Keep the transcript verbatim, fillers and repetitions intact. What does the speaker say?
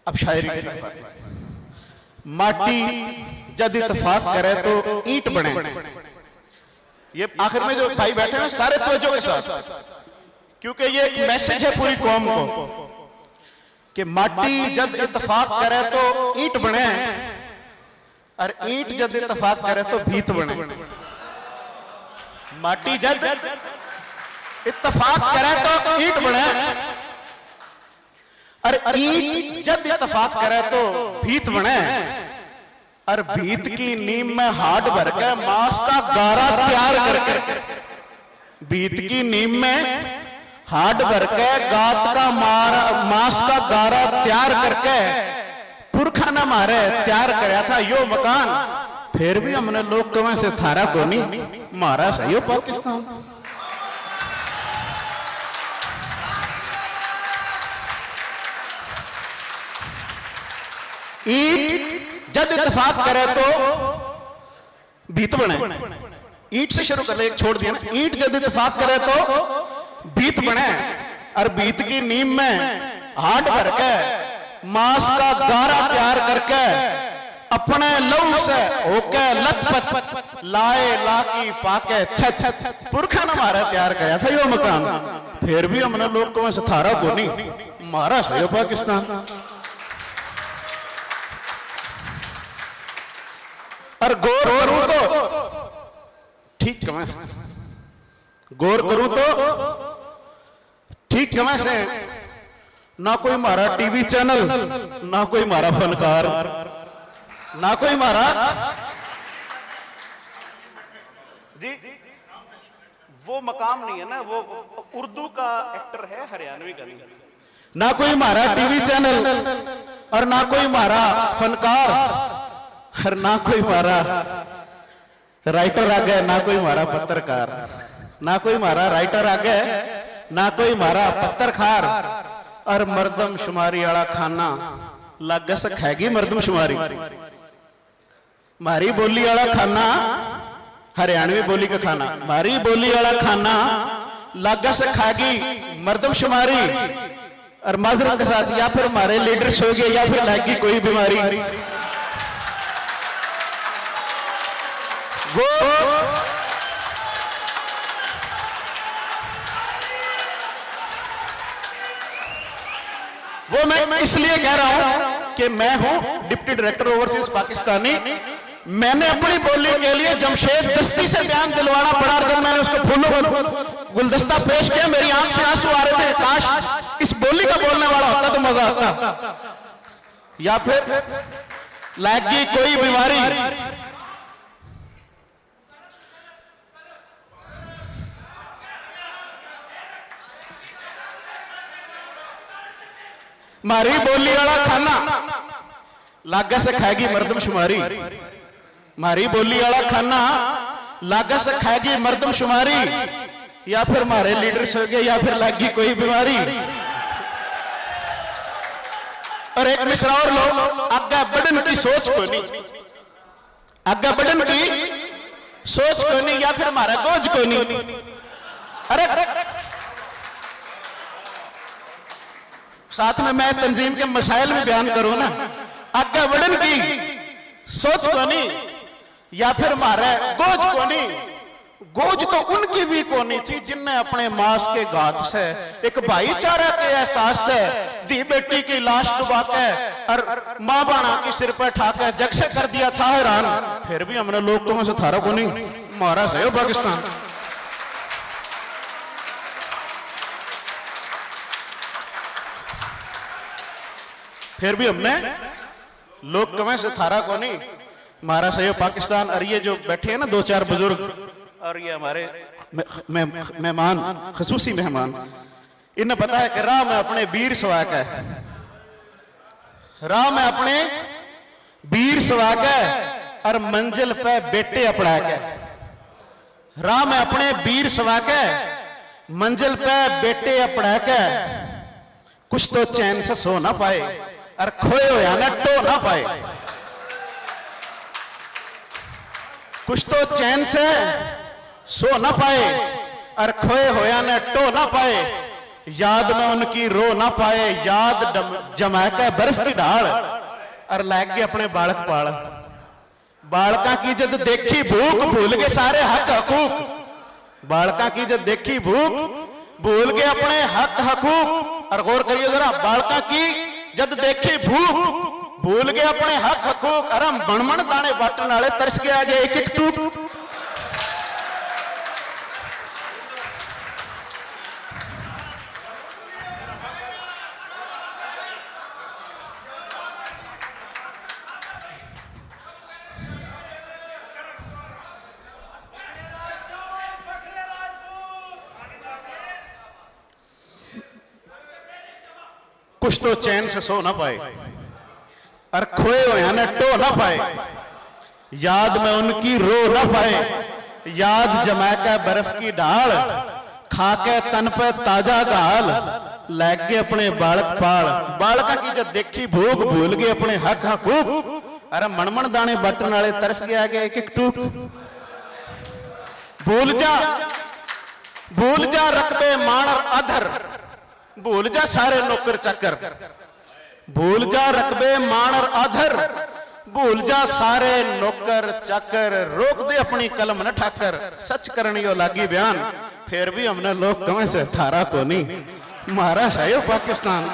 अब शायरी की बात। माटी जद इतफाक करे तो ईंट बने। ये आखिर में जो भाई बैठे हैं, सारे तवज्जो के साथ, क्योंकि ये एक मैसेज है पूरी कौम को कि माटी जद इतफाक करे तो ईंट बने, और ईंट जद इतफाक करे तो भीत बने। माटी जद इतफाक करे तो ईंट बने, और ईंट जद इतफाक करे तो भीत बने, और भीत की नीम में हाड भर के मांस का गारा तैयार करके, भीत की नीम में हाड भर के गात का मार, मांस का गारा तैयार करके पुरखा ने म्हारे तैयार करया था यो मकान, फिर भी हमने लोग कहें से थारा कोनी, म्हारा सही हो पाकिस्तान। ईंट जद इतफाक करे तो भीत बने। ईंट से शुरू कर ले, एक छोड़ दिया ना। ईंट जद इतफाक करे तो भीत बने, और भीत की नीम में हाड भर के मांस का गारा तैयार करके अपने लहू से होके लथपथ लाए लाकी पाके छत पुरखा ने म्हारा तैयार करया था यो मकान। फिर भी हमने लोग कहें से थारा कोनी, म्हारा सही हो पाकिस्तान। और गौर करूं तो ठीक कहें से, गौर करूं तो ठीक कहें से, ना कोई म्हारा टीवी चैनल, ना कोई म्हारा फनकार, ना कोई म्हारा, जी, वो मकाम नहीं है ना, वो उर्दू का एक्टर है, हरियाणवी का नहीं। ना कोई म्हारा टीवी चैनल और ना कोई म्हारा फनकार और ना कोई म्हारा राइटर आगे, ना कोई म्हारा पत्रकार, ना कोई म्हारा राइटर आगे, ना कोई म्हारा पत्रकार। और मर्दमशुमारी आला खाना लागे से खाएगी मर्दमशुमारी। म्हारी बोली आला खाना, हरियाणवी बोली का खाना, म्हारी बोली आला खाना लागे से खाएगी मर्दमशुमारी। और माजरत के साथ, या फिर म्हारे लीडर सो गए, या फिर लागी कोई बीमारी। वो, वो मैं इसलिए कह रहा हूं कि मैं हूं डिप्टी डायरेक्टर ओवरसीज पाकिस्तानी। मैंने अपनी बोली के लिए जमशेद दस्ती से बयान दिलवाना पड़ा, और जब मैंने उसको फूलों का गुलदस्ता पेश किया, मेरी आंख से आंसू आ रहे थे। काश इस बोली का बोलने वाला होता तो मजा आता। या फिर लागी कोई बीमारी। म्हारी बोली वाला खाना लागे से खाएगी मर्दमशुमारी। म्हारी बोली वाला खाना लागे से खाएगी मर्दमशुमारी, या फिर म्हारे लीडर सो गए, या फिर लागी कोई बीमारी। और एक मिसरा और लो, आगे बढ़न की सोच कोनी, आगे बढ़न की सोच कोनी, या फिर म्हारा गोज कोनी। अरे, साथ में मैं तंजीम के मसाइल भी बयान करूं ना, आगे बढ़न की सोच कोनी, या फिर म्हारे गोज कोनी। गोज तो उनकी भी कोनी थी जिनने अपने मास के घात से, एक भाईचारा के एहसास से धी बेटी की लाश दबा के और माँ बाणा की सिर पर ठा के जग से कर दिया था हैरान। फिर भी हमने लोग कहों से थारा कोनी, म्हारा सही हो पाकिस्तान। फिर भी हमने लोग कहें से थारा कोनी, म्हारा सही हो पाकिस्तान। और ये जो बैठे हैं ना दो चार बुजुर्ग और ये हमारे मे-, मे-, मेहमान, खसूसी मेहमान, इन्हें पता है कि राह में अपने बीर सवा के, राह में अपने बीर सवा के और मंजिल पे बेटे अपड़ा के, राह में अपने बीर सवा के, मंजिल पे बेटे अपड़ा के, कुछ तो चैन से सो ना पाए और खोए होया ने टो ना पाए। कुछ तो चैन से सो ना पाए और खोए होया ने टो ना पाए। याद में उनकी रो ना पाए, याद डम-, जमा के बर्फ की ढाल, और लैग गए अपने बालक पाल। बालकां की जद देखी भूख, भूल गए सारे हक हकूक। बालकां की जद देखी भूख, भूल गए अपने हक हकूक। और गौर करियो जरा, बालकां की जद देखी भूख, भूल गए अपने हक हकूक। अरे मण मण दाने बांटण वाले तरस गए आज एक एक टूक। कुछ तो चैन से सो ना पाए, और खोए होया ने टो ना पाए। याद में उनकी रो ना पाए, याद जमा के बर्फ की ढाल, खा के तन पे ताजा घाल, लैग गए अपने बालक पाल। बालकां की जद देखी भूख, भूल गए अपने हक हकूक। अरे मण मण दाने बांटण वाले तरस गए आगे एक एक टूक। भूल जा, भूल जा रकबे मान और आदर, भूल जा सारे नौकर चाकर, भूल जा रकबे मान और आदर, भूल जा सारे नौकर चाकर। रोक दे अपनी कलम न ठाकर, सच करन यो लागी बयान, फिर भी हमने लोग कहें से थारा कोनी, म्हारा सै यो पाकिस्तान।